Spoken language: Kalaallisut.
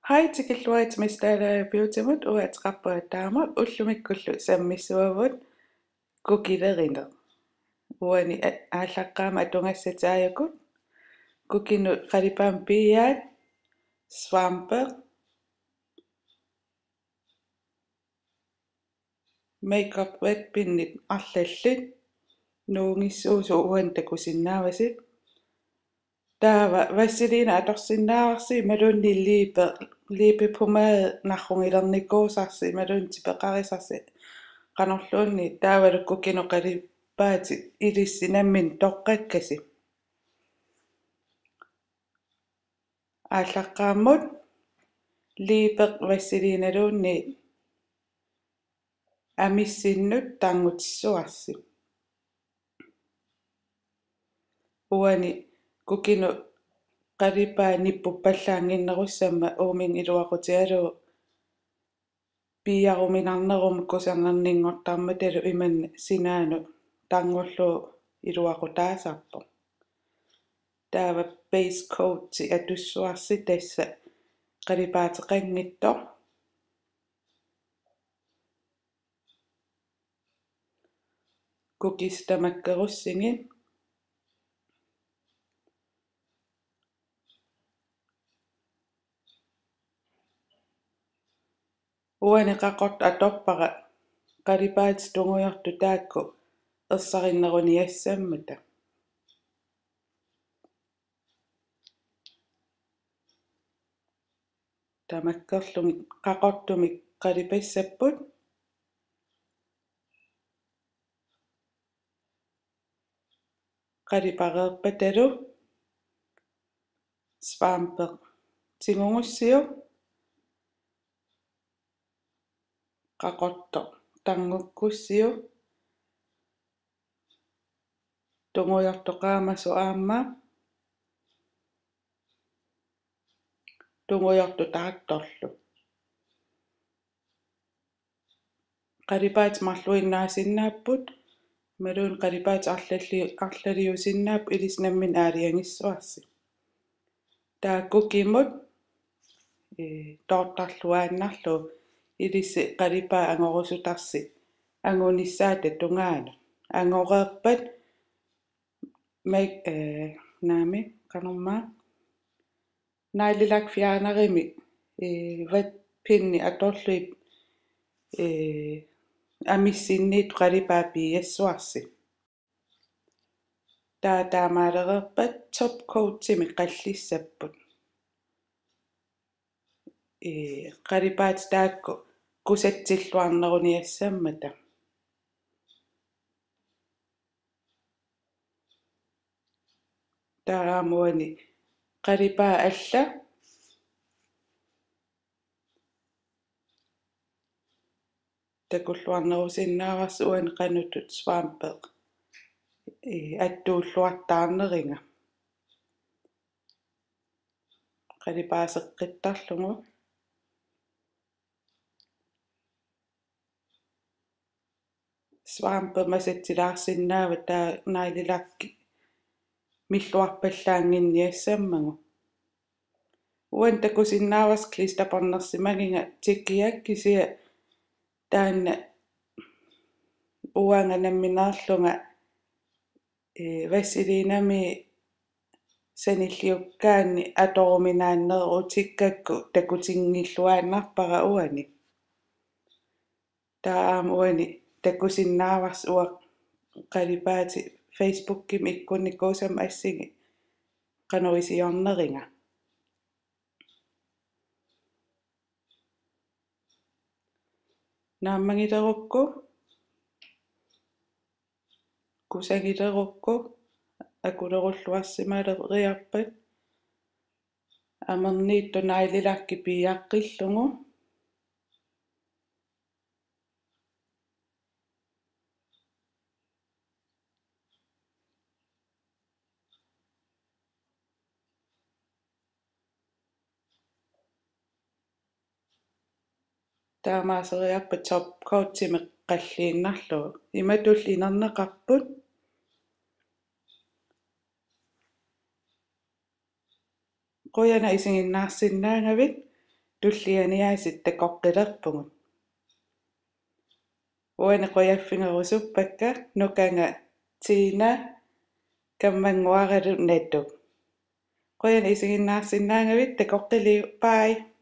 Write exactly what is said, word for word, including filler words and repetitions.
Hej, tikilluaritsi Miss Dalager Beautymut. Uanga ateqarpunga Taama, ullumikkullu sammissuavut kukilerineq. Uani a-, aallaqqaammut atugassat taakkua: kukinut qalipaamik piiaat, svampe, makeup vatpindit arlallit, nuunngissavasi uani takusinnaavasi. Taava vaseline atorsinnaavarsi imaluunniit læbe, læbepomade narrugilernikuusarsi imaluunniit tipeqarisarsi qanorluunniit, taavalu kukinut qalipaatit ilissi nammineq toqqakkasi. Aallaqqaammut læbe vaselineluunniit amissinnut tarnutissuarsi. Uani kukinut qalipaat nippuppallaannginnerussammat uuminnga iluaqutigalugu piiaruminarnerummat kusanarninngortarmatalu imannak sinaanut tarnullugu iluaqutaasarpoq. Taava base coati atussuarsi, tassa qalipaateqanngitsoq. Kukisut tamakkerussigit. Uani qaqortoq atorpara qalipaatit tungujortut taakku ersarinneruniassammata. Tamakkerlugit qaqortumik qalipassapput. Qalipareerpatalu svampe tigugussiuk, qaqortoq tarnukkussiuk, tungujortoq qaamasoq aamma, tungujortoq taartorlu. Qalipaatit marluinnaasinnaapput, imaluunniit qalipaatit arlalli-, arlaliusinnaapput, ilissi nammineq aalajangissuarsi. Taava kukimut, ee, toortarluaannarlugu ilissi qalipaat angorusutarsi angunissaata tungaanut. Angoreerpat mak-, ee, naamik, qanormaa, neglelakfjernerimik, ee, vatpindi atorlugit, ee, amissinniittut qalipaat piiassuarsi. Taava taamaalereerpat top coatimik qallissapput. Ee, qalipaatit taakku kusatsilluarneruniassammata. Taava aamma uani qalipaat alla takulluarnerusinnaavarsi uani qanutut svampe, ee, attuulluartaarneriga. Qalipaaseqqittarlugu. Svampe masatsilaarsinnaavat, taava neglelakki milluarpallaannginniassammagu. Uani takusinnaavarsi klisterbåndersimagiga tjekkiakka, kisianni taanna uanga nammineerlunga, ee, vaselinemi sanilliukkaanni atoruminaanneruutikkakku takutinngilluinnarpara uani. Taava aamma uani takusinnaavarsi uanga qalipaatit Facebookimi ikkunnikuusammat assingi qanoq isiorneriga. Naammagilerukku, kusagilerukku, akulerulluarsimaleriarpat amerniittoq neglelakki piiaqqillugu. Taamaaseriarpat top coatimik qalliinnarlugu. Imatulli inerneqarput. Qujanaq isiginnaarsinnaagavit. tullianiaasiit takoqqilerpugut. Uani qujaffigerusuppakka nukanga Tina kammannguaralu Natuk. Qujanaq isiginnaarsinnaagavit, takoqqiliuk. Bye.